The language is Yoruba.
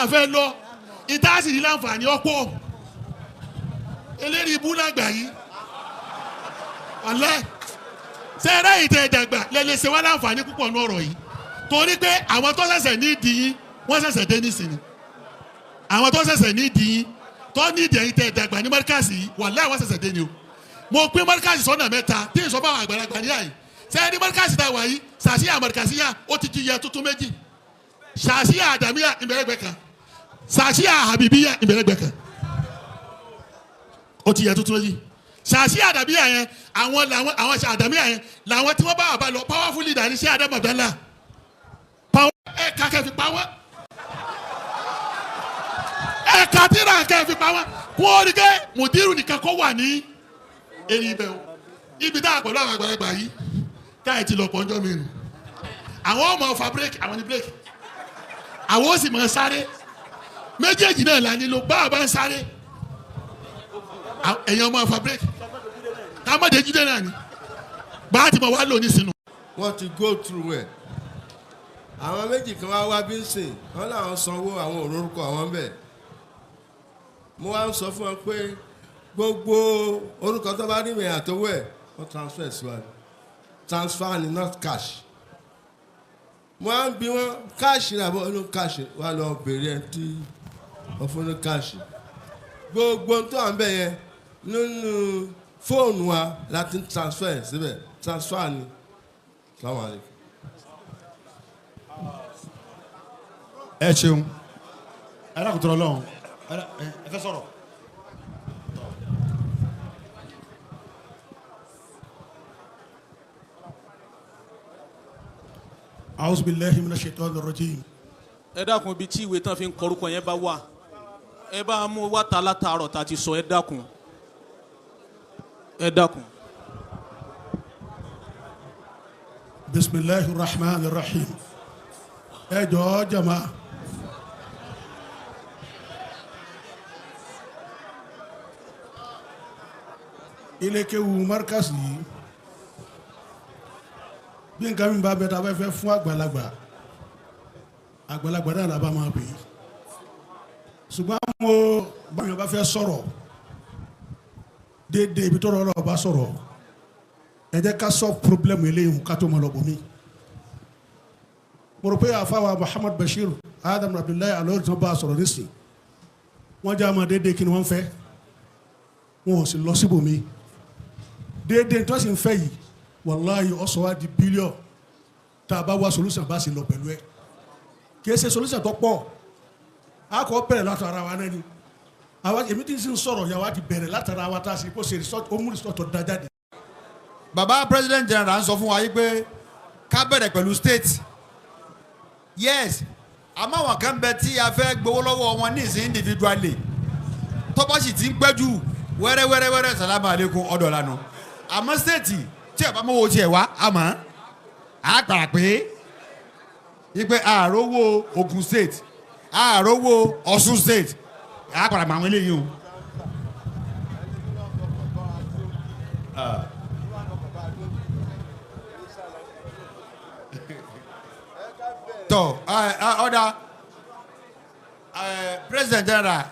Àfẹ́ lọ ìtaàsì ní láǹfààní ọ̀pọ̀ eléyìí ibú lágbà yìí ọ̀lẹ́ sẹ́rẹ́ ìtẹ̀ ìdàgbà lẹ́lẹ́ ṣe wá láǹfààní púpọ̀ ní ọ̀rọ̀ yìí, torí pé àwọn tó ṣẹ̀ṣẹ̀ ní ìdí yín wọ́n ṣẹ̀ṣẹ̀ dé nísìnyí. Àwọn tó ṣẹ̀ṣẹ̀ ní ìdí yín tó ní ìdí ẹ̀yìn tẹ̀ ìdàgbà ní mọ́ríkàsì yìí, wàláhì wọ́n ṣẹ̀ṣẹ̀ dé ni o. Mo pín mọ́ríkàsì sọ́nà mẹ́ta tí ìsọ bá àwọn àgbàlagbà ní àyè. Sẹ́yìn ní mọ́ríkàsì tá a wà yìí, sàṣìyà mọ̀ríkàsíyà ó ti jí yẹ tuntun méjì, sàṣìyà àdàmíyà ìbẹ̀rẹ̀gbẹ̀ kan, sàṣìyà àbíbíyà ìbẹ̀rẹ̀gbẹ̀ kan, ó ti yẹ tuntun méjì. Sàṣìyà àdàmíyà yẹn, àwọn làwọn àwọn àdàmíyà yẹn làwọn tí wọ́n bá wà bá lọ powerful leader ní sí Adam Abdallah power. Ẹ̀ka kẹfì pa wọ́n, ẹ̀ka tíra kẹfì pa wọ́n, kó o rí kẹ́ mùdírù nìkan kó wà ní èrì ibẹ̀ o. Ibi tá a pẹ̀lú àwọn àgbàlagbà yìí káyì ti lọ pọ̀ ńjọ́ mi nù, àwọn ọmọ ọfà bírèkì, àwọn ní bírèkì, àwọn ó sì máa sáré. Méjèèjì náà la nílò. Bá a bá ń sáré, ẹ̀yin ọmọ ọfà bírèkì ká má dé jíde náà ni bá a ti mọ̀ wá lò ní sinú. Wọ́n ti go through ẹ̀. Àwọn méjì kan wá wá bí ń sìn, wọ́n làwọn sanwó, àwọn òrórúkọ àwọn bẹ̀. Mo wá ń sọ fún wọn pé gbogbo orúkọ tó bá rí mi àtọwọ́ ẹ̀, wọ́n transfer sí wa ni. Transfer ni, not cash. Mo wá ń bi wọn, cash ní àbọ̀ inú cash wà, lọ bèrè ẹ̀ tí wọ́n fún ní cash. Gbogbo tó à ń bẹ̀ yẹn nínú fóònù wa láti transfer síbẹ̀, transfer ni. Salaam alaikum. Ẹ ṣeun, ẹ dákun tó lọ́hùn, ẹ fẹ́ sọ̀rọ̀. أعوذ بالله من الشيطان الرجيم. Ẹ dákun, ibi tí ìwé tán fi ń kọrúkọ yẹn bá wà, ẹ bá mú wá ta látàárọ̀ tá a ti sọ. Ẹ dákun, ẹ dákun. بسم الله الرحمن الرحيم. Ẹ jọ̀ọ́ jama, ilé kéwu Markaz yìí, bí nǹkan mi bá bẹ tá a bẹ fẹ́ fún àgbàlagbà, àgbàlagbà náà la bá máa pè é. Ṣùgbọ́n mo báyọ̀ bá fẹ́ sọ̀rọ̀ déédéé ibi tó rọrọ̀ bá sọ̀rọ̀, ẹ jẹ́ ká sọ problem eléyìí ká tó mọ̀ lọ́bọ̀ mi. Mo rò pé àfàwà Muhammad Bashir Adam Abdullahi Alori tí wọ́n bá a sọ̀rọ̀ nísìn, wọ́n jẹ́ àmọ́ déédéé kí ni wọ́n fẹ́, wọn ò sì lọ síbòmí. Déédéé tí wọ́n sì ń fẹ́ yìí, wàláhì, ọ̀sọ̀ wa di bílíọ̀n tá a bá wá solution bá sì lọ pẹ̀lú ẹ̀. Kì í ṣe solution tó pọ̀, a kò bẹ̀rẹ̀ látara wa náà ni. Àwa èmi tí ń sin sọ̀rọ̀ yà wá ti bẹ̀rẹ̀ látara wa tá a sì kó ṣe result, ó mú result tó da jáde. Baba president general ń sọ fún wa yìí pé ká bẹ̀rẹ̀ pẹ̀lú state, yes, àmọ́ àwọn kan bẹ tí a fẹ́ gbowó lọ́wọ́ wọn ní ìsìn individually, tó bá sì ti ń pẹ́ jù, wẹ́rẹ́wẹ́rẹ́wẹ́rẹ́, salamu aleykum, ọ̀dọ̀ lánàá. Àmọ́ state tí ẹ̀ bá mọ́wọ́ tiẹ̀ wá, àmọ́ a gbà pé ipe àrówó Ogun State, àrówó Ọ̀ṣun State, a padà mọ àwọn eléyìí o. Tọ ọ̀dà, president general,